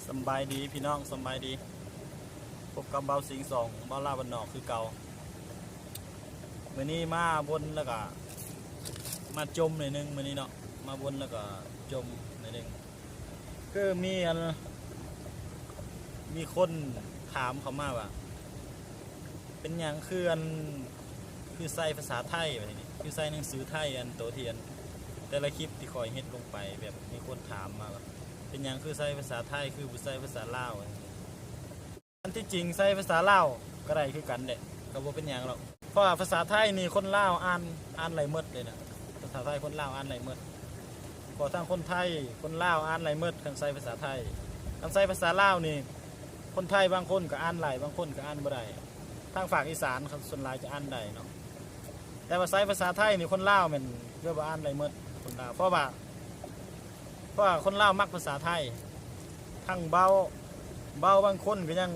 ສຳບາຍດີພີ່ນ້ອງ ສຳບາຍດີ ພົບກັບບ່າວສິງສອງ ບ່າວລາວບ້ານນອກຄືເກົ່າ. ມື້ນີ້ມາວົນແລ້ວກະມາຈົ່ມໜ້ອຍໜຶ່ງມື້ນີ້ເນາະ ມາວົນແລ້ວກະຈົ່ມໜ້ອຍໜຶ່ງ. ຄືມີອັນ ມີຄົນຖາມເຂົ້າມາວ່າ ເປັນຫຍັງຄືອັນ ຄືໃຊ້ພາສາໄທ ບາດນີ້ ຄືໃຊ້ໜັງສືໄທ ອັນໂຕທີ່ອັນ ແຕ່ລະຄລິບທີ່ຂ້ອຍເຮັດລົງໄປ ແບບມີຄົນຖາມມາວ່າ ເປັນຫຍັງຄືໃຊ້ພາສາໄທ ຄືບໍ່ໃຊ້ພາສາລາວ. ອັນທີ່ຈິງໃຊ້ພາສາລາວກໍໄດ້ຄືກັນແຫຼະ ກໍບໍ່ເປັນຫຍັງດອກ ເພາະວ່າພາສາໄທນີ້ຄົນລາວອ່ານ ອ່ານໄດ້ໝົດເລີຍນະ ພາສາໄທຄົນລາວອ່ານໄດ້ໝົດ ເພາະທັງຄົນໄທ ຄົນລາວອ່ານໄດ້ໝົດ ຄັນໃຊ້ພາສາໄທ. ຄັນໃຊ້ພາສາລາວນີ້ ຄົນໄທບາງຄົນກໍອ່ານໄດ້ ບາງຄົນກໍອ່ານບໍ່ໄດ້ ທາງພາກອີສານສ່ວນຫຼາຍຈະອ່ານໄດ້ເນາະ. ແຕ່ວ່າໃຊ້ພາສາໄທນີ້ຄົນລາວແມ່ນເກືອບວ່າອ່ານໄດ້ໝົດ ຄົນລາວ ເພາະວ່າ ເພາະວ່າຄົນລາວມັກພາສາໄທ ທັງເວົ້າ ເວົ້າບາງຄົນກໍຍັງ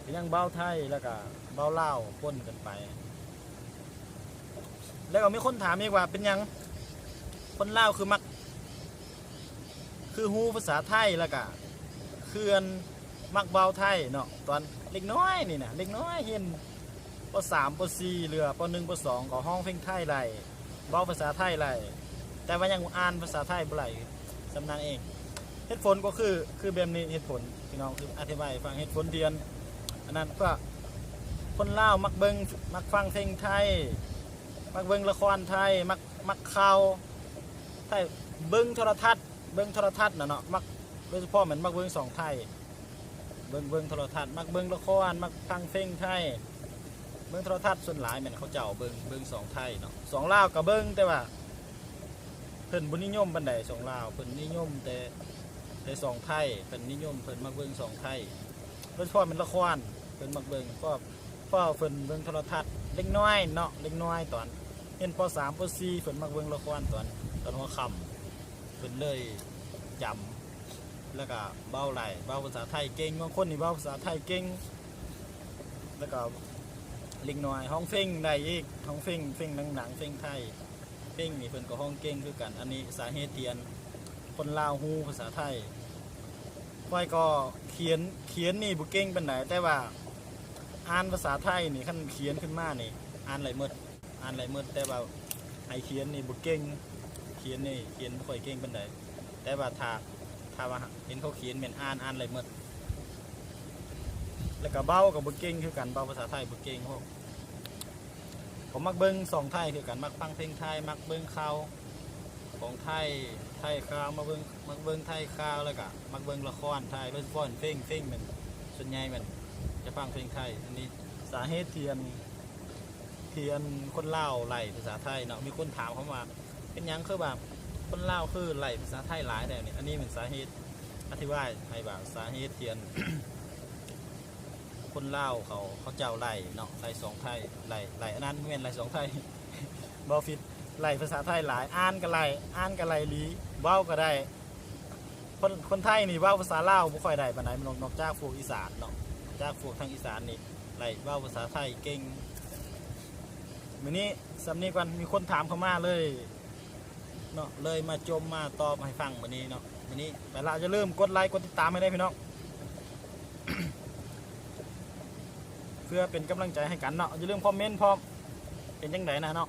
ກໍຍັງເວົ້າໄທ ແລ້ວກໍເວົ້າລາວປົນກັນໄປ. ແລ້ວກໍມີຄົນຖາມອີກວ່າ ເປັນຫຍັງຄົນລາວຄືມັກ ຄືຮູ້ພາສາໄທ ແລ້ວກະຄືອັນມັກເວົ້າໄທເນາະ. ຕອນເດັກນ້ອຍນີ້ນະ ເດັກນ້ອຍຮຽນ ປໍສາມ ປໍສີ່ ຫຼືວ່າ ປໍໜຶ່ງ ປໍສອງ ກໍຮ້ອງເພງໄທໄດ້ ເວົ້າພາສາໄທໄດ້ ແຕ່ວ່າຍັງອ່ານພາສາໄທບໍ່ໄດ້ສ່ຳນັ້ນເອງ. ເຫດຜົນກໍຄື ຄືແບບນີ້ ເຫດຜົນ ພີ່ນ້ອງ ຄືອະທິບາຍໃຫ້ຟັງ ເຫດຜົນທີ່ອັນ ອັນນັ້ນ ເພາະຄົນລາວມັກເບິ່ງ ມັກຟັງເພງໄທ ມັກເບິ່ງລະຄອນໄທ ມັກ ມັກຂ່າວໄທ ເບິ່ງໂທລະທັດ ເບິ່ງໂທລະທັດນະເນາະ ມັກ ໂດຍສະເພາະແມ່ນມັກເບິ່ງຊ່ອງໄທ ເບິ່ງ ເບິ່ງໂທລະທັດ ມັກເບິ່ງລະຄອນ ມັກຟັງເພງໄທ ເບິ່ງໂທລະທັດ ສ່ວນຫຼາຍແມ່ນເຂົາເຈົ້າເບິ່ງ ເບິ່ງຊ່ອງໄທເນາະ. ຊ່ອງລາວກໍເບິ່ງ ແຕ່ວ່າເພິ່ນບໍ່ນິຍົມປານໃດ ຊ່ອງລາວ ເພິ່ນນິຍົມແຕ່ ແຕ່ຊ່ອງໄທ ເພິ່ນນິຍົມ ເພິ່ນມັກເບິ່ງຊ່ອງໄທ ໂດຍສະເພາະແມ່ນລະຄອນ ເພິ່ນມັກເບິ່ງ ເພາະ ເພາະວ່າເພິ່ນເບິ່ງໂທລະທັດ ເດັກນ້ອຍເນາະ ເດັກນ້ອຍຕອນຮຽນ ປໍສາມ ປໍສີ່ ເພິ່ນມັກເບິ່ງລະຄອນຕອນ ຕອນຫົວຄ່ຳ ເພິ່ນເລີຍຈຳ ແລ້ວກະເວົ້າໄດ້ ເວົ້າພາສາໄທເກັ່ງ ບາງຄົນນີ້ເວົ້າພາສາໄທເກັ່ງ ແລ້ວກະເດັກນ້ອຍຮ້ອງເພງໄດ້ອີກ ຮ້ອງເພງ ເພງໜັງໆ ເພງໄທ ເພງນີ້ເພິ່ນກໍຮ້ອງເກັ່ງຄືກັນ. ອັນນີ້ສາເຫດທີ່ອັນ ຄົນລາວຮູ້ພາສາໄທ. ຂ້ອຍກໍຂຽນ ຂຽນນີ້ບໍ່ເກັ່ງປານໃດ ແຕ່ວ່າອ່ານພາສາໄທນີ້ ຄັນຂຽນຂຶ້ນມານີ້ ອ່ານໄດ້ໝົດ ອ່ານໄດ້ໝົດ ແຕ່ວ່າໃຫ້ຂຽນນີ້ບໍ່ເກັ່ງ ຂຽນນີ້ຂຽນບໍ່ຄ່ອຍເກັ່ງປານໃດ ແຕ່ວ່າຖ້າ ຖ້າວ່າເຫັນເຂົາຂຽນແມ່ນອ່ານ ອ່ານໄດ້ໝົດ. ແລ້ວກໍເວົ້າກໍບໍ່ເກັ່ງຄືກັນ ເວົ້າພາສາໄທບໍ່ເກັ່ງ ເພາະ ກໍມັກເບິ່ງຊ່ອງໄທຄືກັນ ມັກຟັງເພງໄທ ມັກເບິ່ງຂ່າວຂອງໄທ ໄທຂ່າວ ມັກເບິ່ງ ມັກເບິ່ງໄທຂ່າວ ແລ້ວກະມັກເບິ່ງລະຄອນໄທ ໂດຍສະເພາະເພງ ເພງແມ່ນ ສ່ວນໃຫຍ່ແມ່ນຈະຟັງເພງໄທ. ອັນນີ້ສາເຫດທີ່ອັນ ທີ່ອັນຄົນລາວໄຫຼພາສາໄທເນາະ ມີຄົນຖາມເຂົ້າມາ ເປັນຫຍັງຄືວ່າຄົນລາວຄືໄຫຼພາສາໄທຫຼາຍແທ້ນີ້? ອັນນີ້ແມ່ນສາເຫດ ອະທິບາຍໃຫ້ວ່າສາເຫດທີ່ອັນ ຄົນລາວເຂົາ ເຂົາເຈົ້າໄຫຼເນາະ ໄຫຼຊ່ອງໄທ ໄຫຼ ໄຫຼ ອັນນັ້ນບໍ່ແມ່ນໄຫຼຊ່ອງໄທ ເວົ້າຜິດ ໄຫຼພາສາໄທຫຼາຍ ອ່ານກໍໄຫຼ ອ່ານກໍໄຫຼອີ່ຫຼີ ເວົ້າກໍໄດ້. ຄົນ ຄົນໄທນີ້ເວົ້າພາສາລາວບໍ່ຄ່ອຍໄດ້ປານໃດ ນອກ ນອກຈາກພວກອີສານເນາະ ນອກຈາກພວກທາງອີສານນີ້ໄຫຼເວົ້າພາສາໄທເກັ່ງ. ມື້ນີ້ສ່ຳນີ້ກ່ອນ ມີຄົນຖາມເຂົ້າມາເລີຍ ເນາະ ເລີຍມາຈົ່ມມາຕອບໃຫ້ຟັງມື້ນີ້ເນາະ. ມື້ນີ້ໄປລະ ຢ່າລືມກົດໄລກົດຕິດຕາມໃຫ້ແດ່ພີ່ນ້ອງ ເພື່ອເປັນກຳລັງໃຈໃຫ້ກັນເນາະ. ຢ່າລືມຄອມເມັນພ້ອມ ເປັນຈັ່ງໃດນະເນາະ.